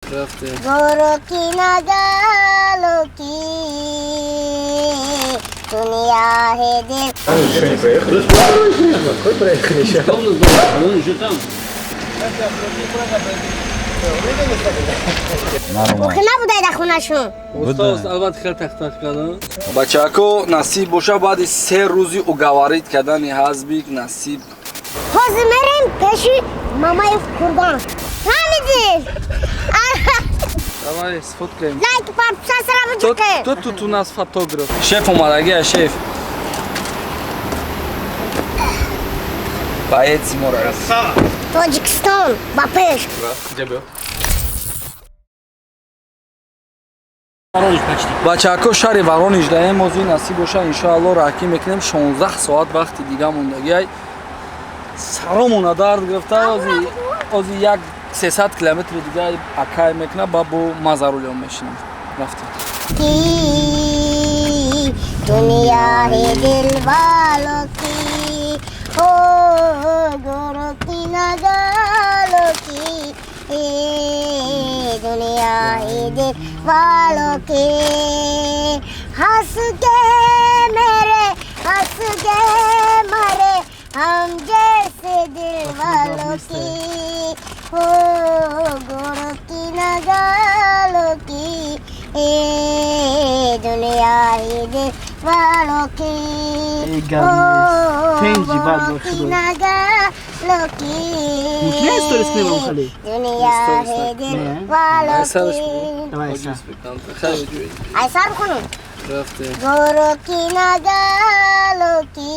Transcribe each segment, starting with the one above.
गोरों की नगालों की दुनिया है दिल। Еще не проехали? Какой проехали еще? Охи набудай дар хонашон. Устод, албатта, хеле тахтах кардам. Бачако, насиб боша, баъди 3 рӯзи уговорить кардани ҳазбик, насиб. Ҳозир мерем пеши Мамаев Қурбон, фаҳмидӣ? Давай сфоткаем. Лайк, подписаться Кто, буҷуқе. кто тут у нас фотограф? Шеф омадагия, шеф. Боец мора. Тоҷикистон ба пеш! Бачако, шаҳри Воронеж даем озуи, насиб боша, иншоалло, раҳкӣ мекунем. 16 соат вақти дига мондагиай, саромона дард гирифта. Ози як 300 километри дига акай мекуна, ба бо мазарулён мешинам. Рафтем. की दुनिया है दिल वालों की, हो गोरों की नगालों की, ए दुनिया है दिल वालों की। हंस के मेरे, हंस के मरे हम जैसे दिल वालों की, हो गोरों की नगालों की, ए दुनिया है दिल वालों की, हो गोरों की नगालों की, दुनिया है दिल वालों की। ऐसा करो। Рафтем. गोरों की नगालों की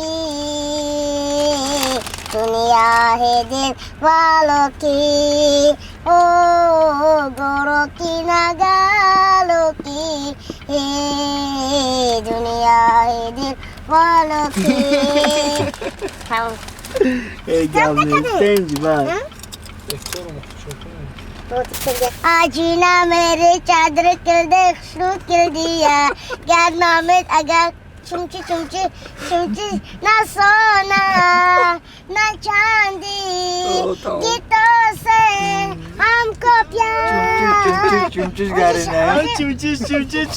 दुनिया है दिल वालों की, ओ गोरों की नगालों की, ए दुनिया है दिल वालों की। Эй, говно, आजीना मेरे चादर किल दे शुरू किल दिया क्या नामित अगर चुमची चुमची चुमची, ना सोना ना चांदी, गीतों से हमको प्यार। Чумчиш, чумчиш, чумчиш.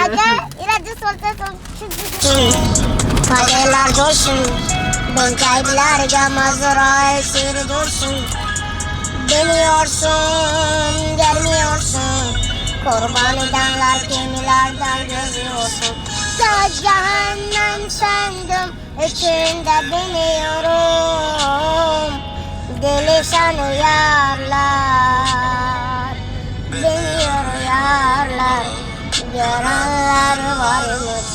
Agar ilacı solsa Fareler coşsun. Ben gamazora esir dursun. Deniyorsun, gelmiyorsun. Kurban edenler gemilerden gözüyorsun. Da cehennem sandım, içinde biniyorum. Deli sanıyorlar, biniyor yarlar. Görenler varmış.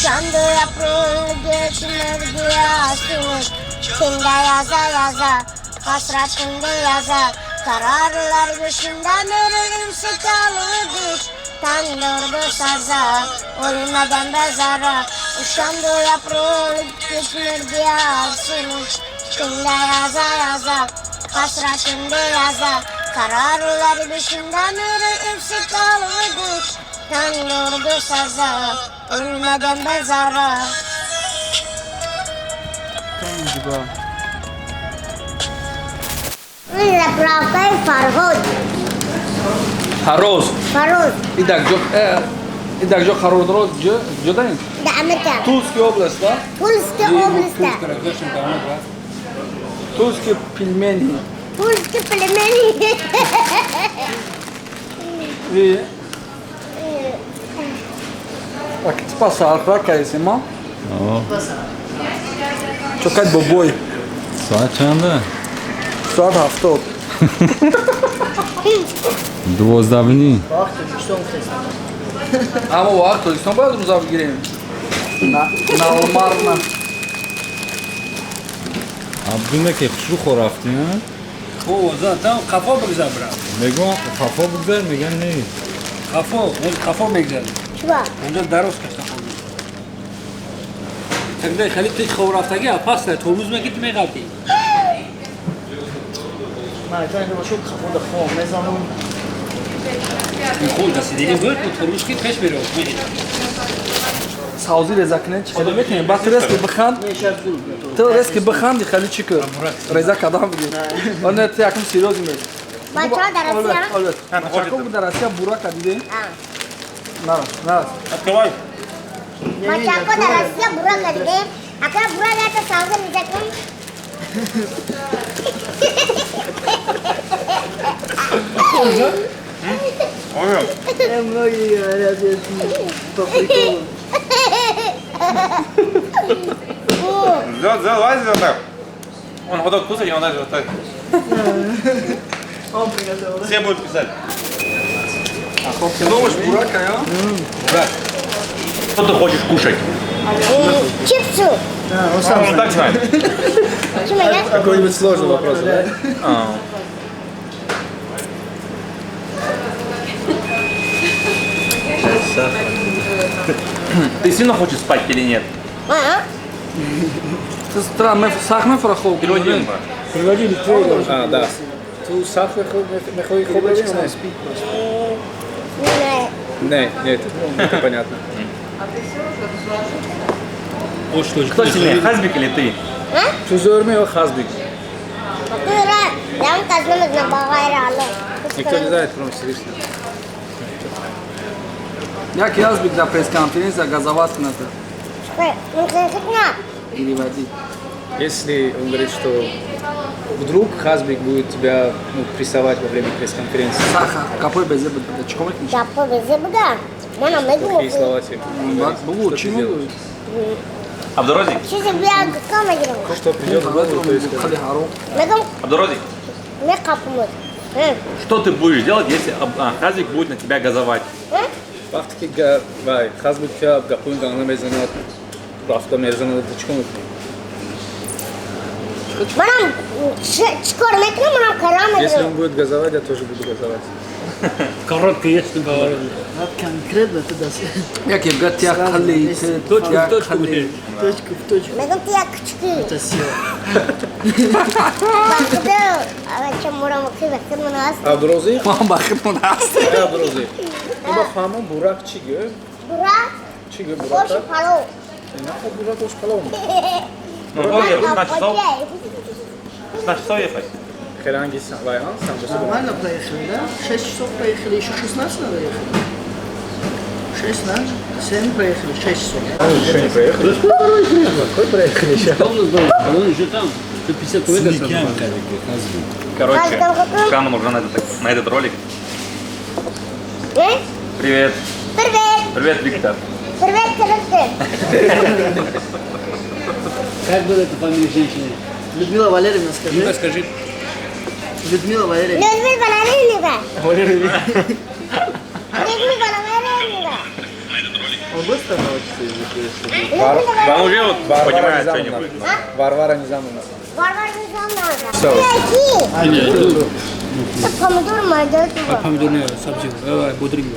Şandı yaprul geçmez diyasınız. Kimde yaza yaza, hasretinde yaza. Kararlar göğsünden örülümse kalırdık. Tandırdı saza, ölmeden bezara. Uşandı yaprul geçmez diyasınız. Kimde yaza yaza, hasretinde yaza. Kararlar göğsünden örülümse kalırdık. Tandırdı saza, ölmeden bezara. Заправкаи Фарҳод. Ҳарроз. Фарҳод. Идак ҷо қарор дорад, ҷо даем? Да, Америка. Тульский область, да? Тульский область. Тульские пельмени. Тульский пельмени. И так, типа сархра кайсима. Чокат бобой. Соат чанда? Соат 70. 12:30. Аммо вақт Тоҷикистон бояд рӯза бигирем. Налмарна. Абдуна ки хушрӯ хо рафтӣ, а? Хо, за там қафо бигзар, брат. Мегӯям, қафо бигзар, меган не. Қафо, он қафо мегзар. Чува? Онҷо дароз кашта хоб. Тогда хеле ту хоб рафтагӣ, опасно, тормоз мекунӣ, меғалтӣ. Ман айтам, бошо қафода хом мезанам. Хуб, даси дига буд, тормоз ки пеш мерав, мегирӣ. Савзи реза кунед, чӣ хеле мекунем? Баъд ту резки биханд. Ту резки биханди, хеле чӣ кун? Реза кадам бигир. Не, ту якум серьёзный меш. Бачаҳо дар Россия? Бачаҳо дар Россия бурака дидем? Нарас, нарас. Открывай. Бачаҳо дар Россия бурака дидем. Ака бурак это савза мезакун. Многие говорят, я по приколу. Залазь вот так. Он хотел кусать, и он даже вот так. Он приготовил, да? Все будут писать. Ты думаешь, бурака, я? Бурак. Что ты хочешь кушать? Чипсу. Он сам Он так знает. Какой-нибудь сложный вопрос, да? Ты сильно хочешь спать или нет? Ты странно, сах мефрахов. Переводи. Переводи. А, да. Ту сах мехои хобрачи? Не, нет, это понятно. Кто сильнее, Хазбик или ты? Ту зормео Хазбик. Никто не знает, кроме Всевышнего. Як Хазбик на пресс-конференции газовать надо. Переводи. Если он говорит, что вдруг Хазбик будет тебя, ну, прессовать во время пресс-конференции. Саха, какой безеб, Какой безеб, да. Плохие слова тебе. Что ты сделаешь? Абдурозик? Что придет в голову, то есть... Абдурозик? Что ты будешь делать, если Хазбик будет на тебя газовать? Вақте ки Хазбик тебя гапои гана мезанад, рафта мезанад, ты чӣ мекунӣ? Если он будет газовать, я тоже буду газовать. Коротко, ясно говорю. Конкретно ты даст. Я Точку в точку. Точку в точку. Это сила. Абдурозик? Абдурозик. Иба фаҳмон бурак чӣ гӯ? Бурак? Чӣ гӯ бурак? Ош палов. Бурак ош палов. Ну, 16 часов. 16 часов ехать. Нормально проехали, да? 6 часов проехали, еще 16 надо ехать. 6, да? 7 проехали, 6 часов. Еще не проехали. Какой проехали еще? Он еще там. 150 километров. Короче, реклама нужна на этот ролик. Привет. Привет. Привет, Виктор. Привет, Виктор. Как было это фамилия женщины? Людмила Валерьевна, скажи. Ну-ка, скажи. Людмила Валерьевна. Людмила Валерьевна. Валерьевна. Людмила Валерьевна. Он быстро научится языку, если... Вам уже вот понимает что-нибудь. Варвара Низамовна. Варвара Низамовна. Помидор майда. Помидор не, сабзи, бодринг.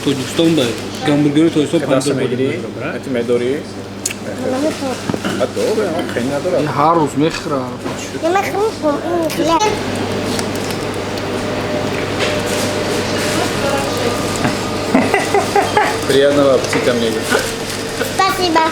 Тоҷикистон ба гамбургери Тоҷикистон помидор мегирӣ? Это медори? Ҳар рӯз мехӯрад. Приятного аппетита мне. Спасибо.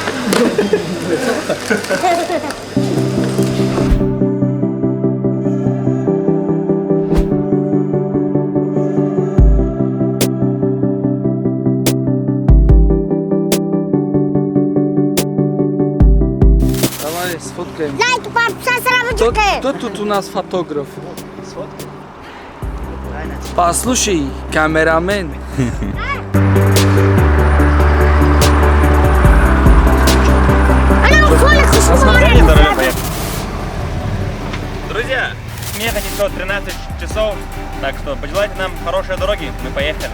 Давай сфоткаем. Лайк, подписаться. Кто тут у нас фотограф? Послушай, камерамен. Друзья, ехать еще 13 часов, так что пожелайте нам хорошей дороги, мы поехали.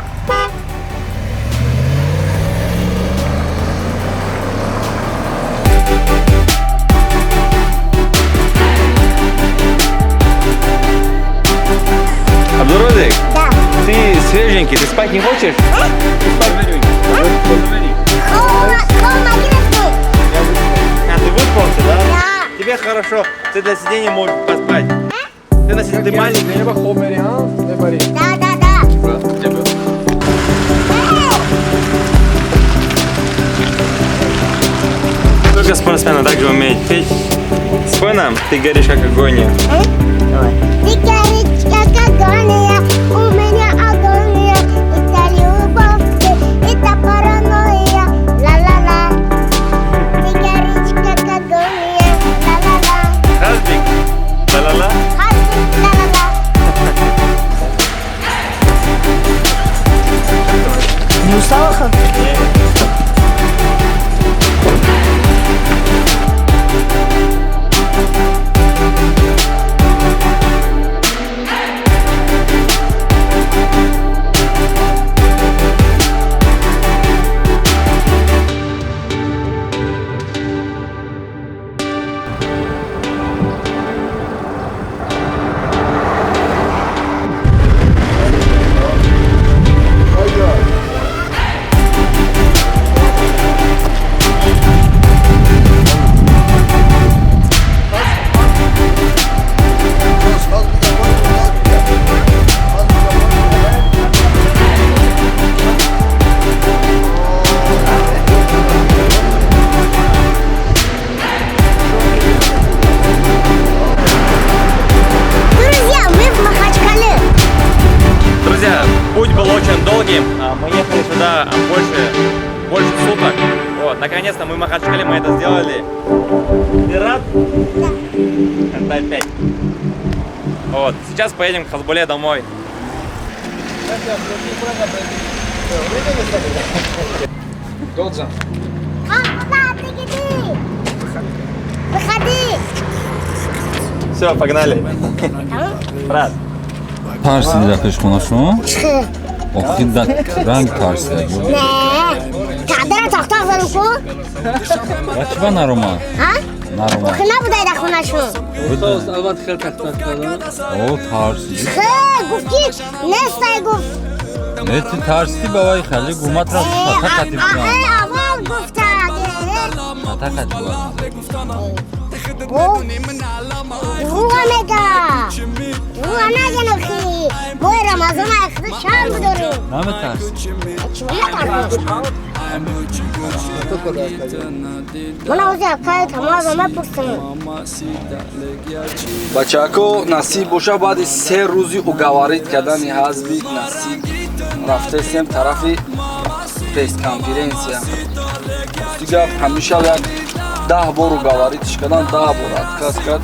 Абдурозик, да. Ты свеженький, ты спать не хочешь? А? Ты спать не А, ты выспался, да? Да. Тебе хорошо, ты для сидения можешь поспать. Ты на сиденье, ты маленький. Да, да, да. Только спортсмены также умеют петь. Спой Спой нам, ты горишь как агония. Давай. Ты горишь как агония, у меня агония. Это любовь, это паранойя. Ла-ла-ла. Ты горишь как агония. Ла-ла-ла. Хазбик. Ла-ла-ла. Хазбик, ла-ла-ла. Не устала, Хан? Нет. Друзья, мы в Махачкале. Друзья, путь был очень долгим. Мы ехали сюда больше суток. Вот, наконец-то мы в Махачкале, мы это сделали. Ты рад? Да. Дай 5. Вот, сейчас поедем к Хазбуле домой. Додзан. Хазбула, ты иди. Выходи. Все, погнали. Брат. Тарсиди рафтеш хонашон? Чӣ? Охи да ранг тарсида. Не. Тақдира тохтоқ задам ку? Ва чӣ ба наромад? Ҳа? Наромад. Охи набудай дар хонашон. Албатта хел тахтақ кардам. О, тарсиди. Хе, гуфт ки нестай гуфт. Не, ти тарсиди ба вай хали гумат рафт шата қатӣ будам. Аввал гуфта. Шата қатӣ будам. Дурӯға мега. Дурӯға наган охи. Моҳи Рамазон ахири шарм бидорем. Наметарсӣ? Чӣ метарсам? Ман ҳозир акаи Тамаза мепурсам. Бачако, насиб боша, баъди 3 рӯзи уговорить кардани Ҳазбик насиб рафтесем тарафи пресс-конференсия. Дигар ҳамеша як 10 бор уговорить ш кардан, 10 бор отказ кард.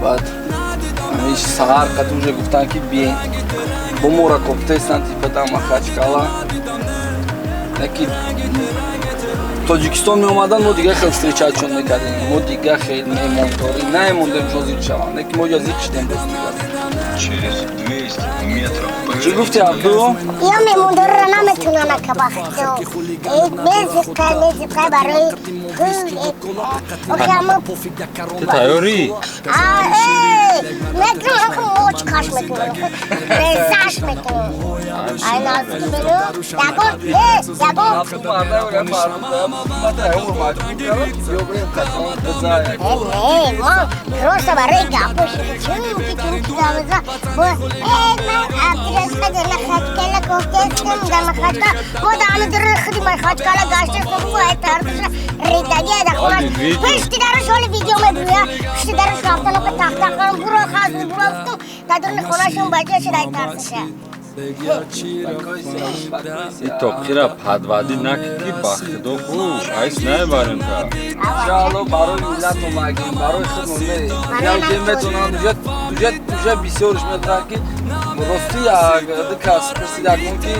Баъд ҳамиш саҳар қад уже гуфтан ки биен. Бо мора кофтесан типа там Махачкала. Яки Тоҷикистон меомадан, мо дигар хел встречать шон мекардем. Мо дигар хел меҳмондорӣ наемондем, шон зиқ шаванд. Лекин мо ҷа зиқ шидем боз дигар. Через 200 метров Чӣ гуфти, Абду? Ё меҳмондориро наметунам акабахто. Мезиқай, мезиқай барои охи ҳама. Ту тайёрӣ? Мекунам, охи мочкаш мекунам, резаш мекунам. Ай наздики беру. Ягон, ягон. Ман просто барои гапош чунки чунки гапоза. Ман Абдуразиқа дар Махачкала кофтестам, дар Махачкала. Мо дар ҳами дуруни худи Махачкала гаштестам, ку ай тартуша ритаги ай дар хонаш. Пушти дараш ҳоли видео мебуя. Пушти дараш рафтан охи тахта харам, буро хазми, буро гуфтум, дар дуруни хонашон баҷо шуд ай тартуша. И тоқира падвадӣ накӣ ки ба худо хуш айс наебарем та. Иншаалло барои миллат омагем, барои худмон не. Ям ки метонанд, уже бисёрш метонанд ки рости ду кас пурсидагмон ки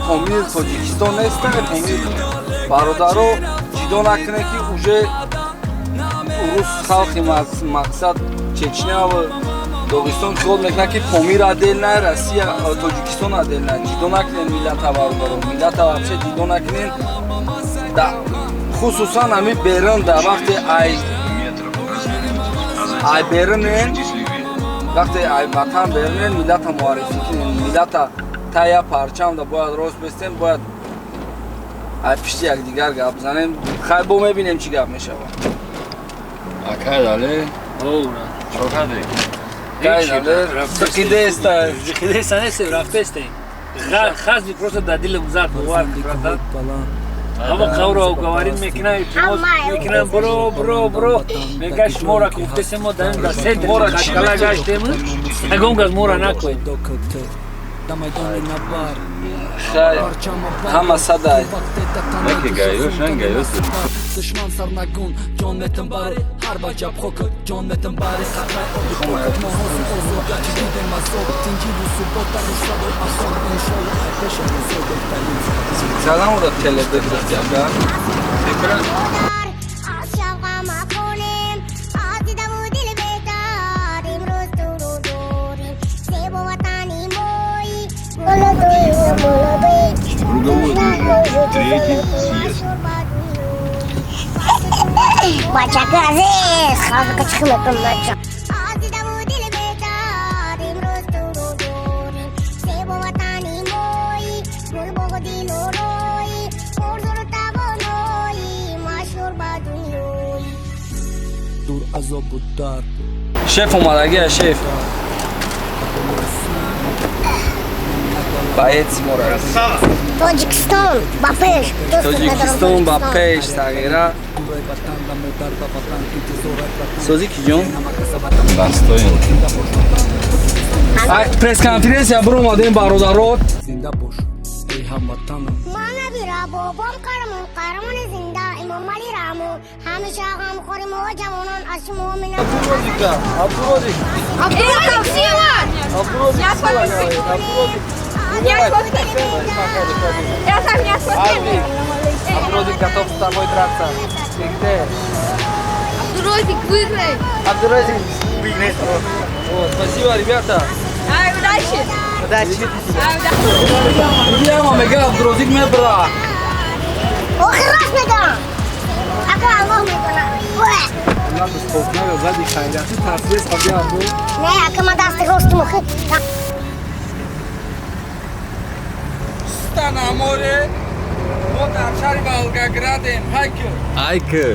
Помир Тоҷикистон нест, Помир бародаро ҷидо накунед ки уже урус халқи мақсад Чечня ва Доғистон хиёл мекунад ки Помир отдельно, Россия, Тоҷикистон отдельно. Ҷидо накунед миллата, бародаро, миллата вообще ҷидо накунед. Хусусан ҳами берун дар вақте ай ай берунен, вақте ай ватан берунен, миллата муаррифӣ кунед, миллата тая парчам да бояд рост бестем, бояд ай пишти якдигар гап занем. Хай бо мебинем чӣ гап мешавад. Акай Дале, чо кардӣ? Зиқидеста. Зиқидеста нестем, рафтестем. Хазби просто дар дилам зад, бовар кун, братан. Ҳама қавро говорин мекунад, илтимос мекунад, бро, бро, бро. Мега шуморо гуфтесем, мо дар дар центр Махачкала гаштем, ягон газ мора накоем. Ҳама садай. Яке гаёш, ан гаёс. Душман сарнагун ҷон метам бари ҳар бача пхок ҷон метам бари қатраи оби пок мо ҳозир озода дидем азоб тинҷиву субот дар садои азон иншолло ай пеша рӯзо беҳтарин. Салам уда теле бигирифти ака. Круговое движение. Третий съезд. Бачака азиз, хазка чиқмекун бача. Дур азобу дард. Шеф омадагия, шеф. Боец мора. Тоҷикистон ба пеш. Тоҷикистон ба пеш, сағира. Созӣ ки ҷон? Достоин. Пресс-конференсия бур омадем, бародарот. Зинда бош, эй ҳамватанам. Манабира бобом қаҳрамон, қаҳрамони зинда Имомалӣ Раҳмон. Ҳамеша ғамхори мо ҷавонон аз шумо миннат. Абдурозика, Абдурозик. Абдурозик, сила! Абдурозик, сила, Абдурозик. Я сам не осмотрел. Абдурозик готов с тобой драться. Ты где? Абдурозик выиграет. Абдурозик выиграет. Вот, спасибо, ребята. Ай, удачи. Удачи. Друзья, мега Абдурозик мебра. Охир раз мегам. Ака Аллоҳ медонад. Надо спокойно сзади хайрати тасвир саби Абду. Не, ака ма дасти рости мухи. Стана море. Мо дар шаҳри Волгоградем. Хайку. Айку.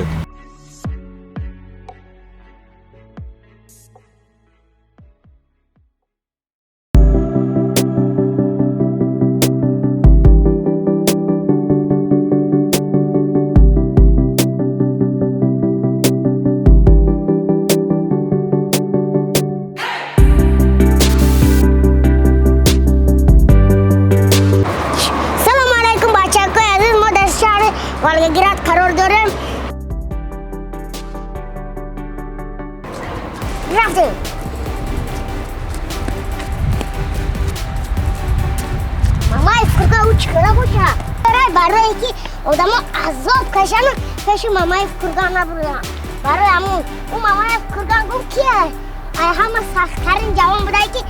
Волгоград қарор дорем. Рафтем. Мамаев курган ӯ чӣ кора боша? Барое ки одамо азоб кашанд, пеши Мамаев курган набурданд. Барои ҳамун ӯ Мамаев курган гуфт ки ай ҳама сахттарин ҷавон будае ки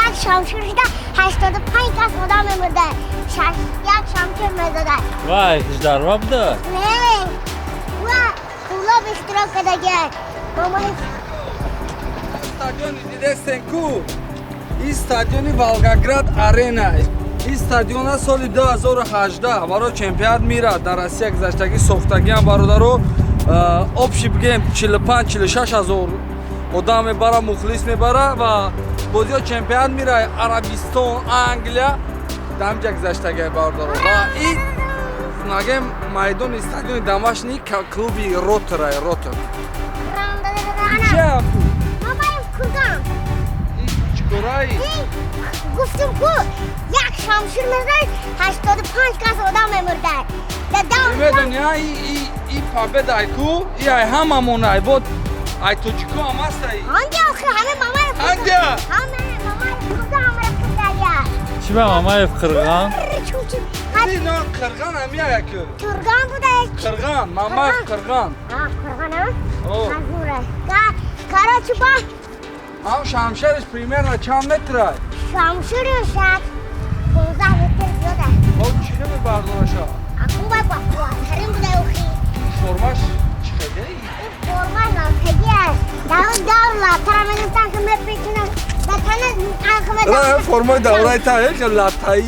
як шамшир шуда 85 кас одам мемурда. Як шамшир мезада. Вай, ҳаждарва буда? Не, ва кулоб ихтироъ кардагия. Мамаев стадиони дидестен ку? Ин стадиони Волгоград Арена. Ин стадиона соли 2018 барои чемпионат мира дар Россия гузаштагӣ сохтагиам, бародаро. Общий бигем 45-46 ҳазор одам мебара, мухлис мебара ва бозиҳо чемпионат мира Арабистон, Англия дар ҳамҷа гузаштагиа, бародаро. Ва ин нагем майдони стадиони домашний клуби Ротор, Ротор. Чия? Мамаев курган. Чикораи? Гуфтем ку як шамшир мезад, 85 кас одам мемурда. Медони, и победа ай ку, и ай ҳамамон ай бод ай тоҷико ҳам ҳастай. Ҳанди охир ҳама Мамаев. Ҳанди. Ҳама Мамаев курган ҳамаро курдагия. Чӣ ба Мамаев қирган? Ино қирган ҳамия яку. Қирган буда. Қирган, Мамаев қирган. А, қирган а? Хазура. Короче, ба. Ам шамшериш примерно чанд метр ай? Шамшериш 15 метр зиёд аст. О, чӣ хеле бардораша? Аку ба қувваттарин буда охи. Формаш чӣ хеле? Ин формаш лалтагӣ аст. Дар он давр латтара мегирифтан ки мепечонанд. Ба тана Ла формаи давраи та хеле латтаӣ.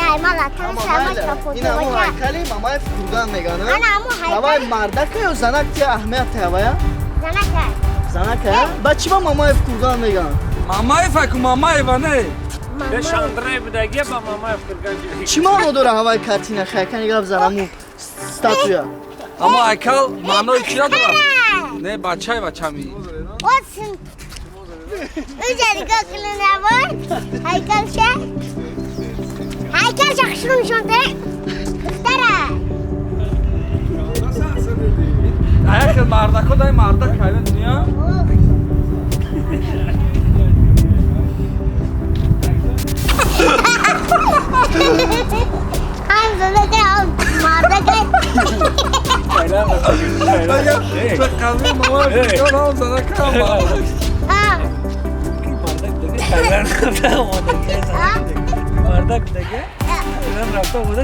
Э, ма латта шама чапота. Ин ҳамон ҳайкали Мамаев курган меган, а? Ана ҳамон ҳайкали. Ҳавай мардака ё занак ти аҳамият ҳавая? Занака. Занака? Ба чӣ ба Мамаев курган меган? Мамаев аку Мамаева не? Чӣ маъно дора ҳавай картина хайкани гап занаму статуя? Аммо ҳайкал маънои чира дорад? Не, бачай бачами. Ҳайкалша хушрӯ нишон де. Духтара. Аяк мардако дай мардак хайвен дунё. Ҳам задака ҳам мардака. Қалби мама ҳам задака ҳам мардак. Мардак даге? Рафта буда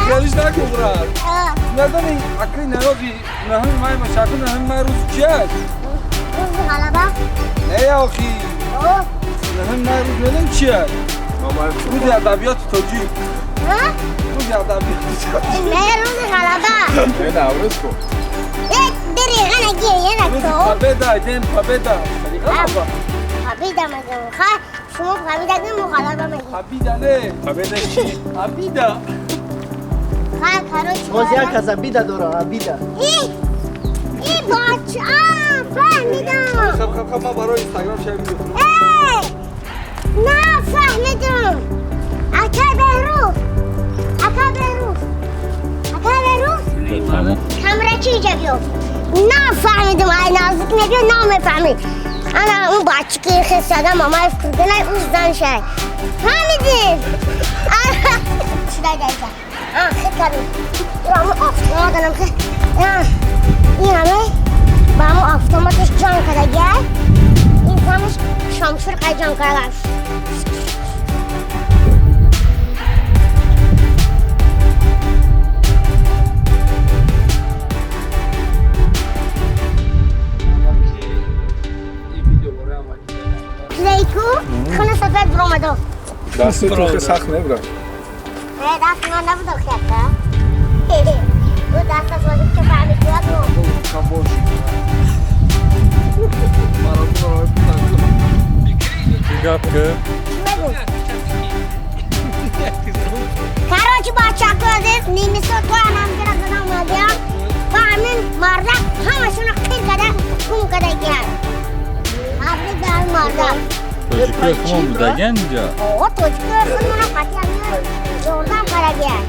Галиш накун брат. Надани акли нарози наҳми май машаку наҳми май рӯз чи аст? Рӯзи ғалаба? Не охи. Наҳми май рӯз медон чи аст? Рӯзи адабиёти тоҷик. Рӯзи адабиёти тоҷик. Не, рӯзи ғалаба. Не, Наврӯз ку. Дриға наги, яна Рӯзи победа, день победа. Победа мегӯям. Ха, шумо победа гӯем, мо ғалаба мегӯем. Победа не. Победа чи? Обида. Ха, короче. Боз як кас обида дора, обида. И бача, фаҳмидам. Хаб, хаб, хаб, ман барои Инстаграм шай видео. Эй! На, фаҳмидам. Ака Беҳрӯз. Ака Беҳрӯз. Ака Беҳрӯз. Камрачи инҷа биё. На фаҳмидам, ай наздик мебиё, на мефаҳмид. Ана он бача ки хесада мамаев курдинай, ӯ зан шай. Фаҳмидӣ? Чидай дайда. Хит кардем. Ҳамун автомат анам хе. Ин ҳаме ба ҳамун автоматаш ҷон кардагиай. Ин ҳамаш шамшир қай ҷон кардагиай. Плейку хуна сафед биромадо. Дасти ту хе сахт небра. Даст ман набудо хека. Ӯ дасташ возиб ки фаҳмид кунад. Гап ки? Короче, бачако азиз, нимисо то анамгира задам мадиям. Ба ҳамин мардак ҳамашонро қир када, гум када гиян. Табрик ба ҳамин мардак. Тоҷикои худмон будагиян инҷа? О, тоҷикои худмона қатъиян ёрдам кардагиян.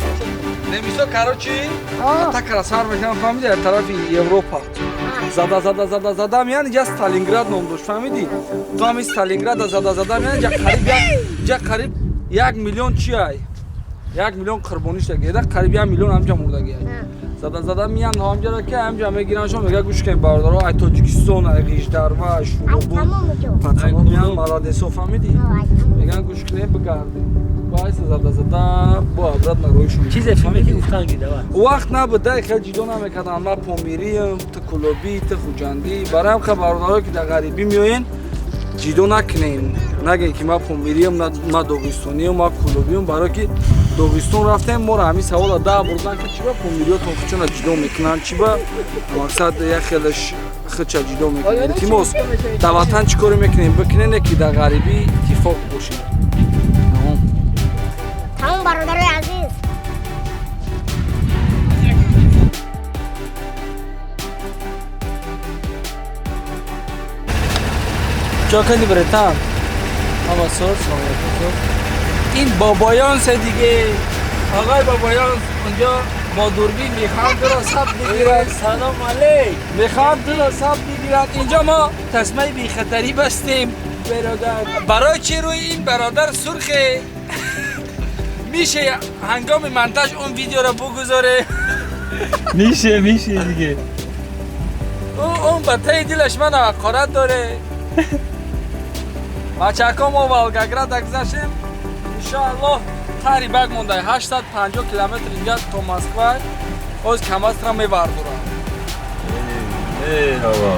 Немисо, короче, атакара сар мекунам, фаҳмиди, аз тарафи Европа. Зада, зада, зада, зада меян, инҷа Сталинград ном дошт, фаҳмиди? Ту ҳами Сталинграда зада, зада меян, инҷа қариб як, инҷа қариб 1 миллион чи ай? 1 миллион қурбонӣ шудагида, қариб 1 миллион ҳамҷа мурдагиай. Зада, зада меян, ҳамҷара ки ҳамҷа мегираншон, мега гӯш кунед бародаро, ай Тоҷикистон, ай Ғиждарва, ай Шӯробу. Пацано меян, маладесо, фаҳмиди? Меган гӯш кунед, бигардед. Байса зада зада бо обратно роҳишон. Чизе филме ки гуфтан ки давай. Вақт набуд, дай хеле ҷидо намекардам. Ман помириям, ту кулобӣ, ту хуҷандӣ. Барои ҳам бародаро ки дар ғарибӣ меоен, ҷидо накунем. Нагӯем ки ман помириям, ман доғистониям, ман кулобиям. Барое ки Доғистон рафтем, моро ҳамин савола да бурдан ки чӣ ба помириётон худшона ҷидо мекунанд, чӣ ба мақсад як хелеш худша ҷидо мекунанд. Илтимос, дар ватан чӣ коре мекунем? Бикунене ки дар ғарибӣ иттифоқ бошем. Тамом бародарои азиз. Чо кани бретан? Ама сор, салом алейкум. Ин бобоёнсе диге. Оғои бобоёнс онҷо бо дурбин мехоҳанд туро сабт бигиранд. Салом алейк. Мехоҳанд туро сабт бигиранд. Инҷо мо тасмаи бехатарӣ бастем. Бародар. Барои чӣ рӯи ин бародар сурхе? Мише ҳангоми монтаж он видеоро бугузоре. Мише, мише диге. Он ба таи дилаш мана ҳақорат доре. Бачако мо Волгоград гузаштем. Иншоаллоҳ тари баг монда 850 километр дига то Москва. Оз камазра мебардорам. Эй, ҳаво.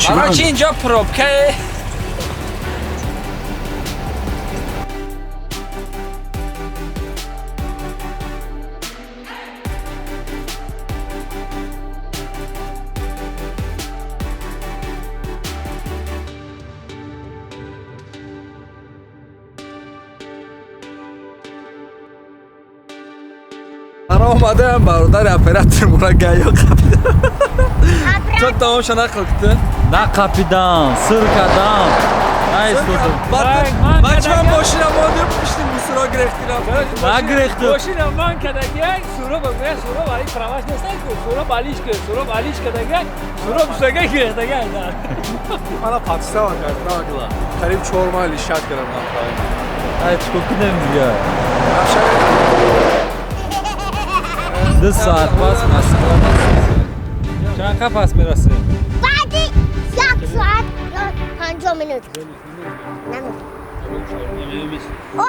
Барои чи инҷо пробкае? Баромадаам, бародари оператор мура гаё қапида. Чо тамоша нақл кита? Нақапидам, сир кардам. Бачам мошина мондем, пишти мусуро гирехтирам. Нагирехту. Мошина ман кадагиак, Суроб гӯя, Суроб али праваш нестай ку, Суроб алиш ку, Суроб алиш кадагиак, Суроб шудага гирехтагиак. Мана подстава кард. Қариб 4 моҳ лишать кардам ман права. Ай, чӣ кунем дига? 2 соат пас Москва. Чанд қа пас мерасем? Баъди 1 соат ё 50 минут. Намедонам. О!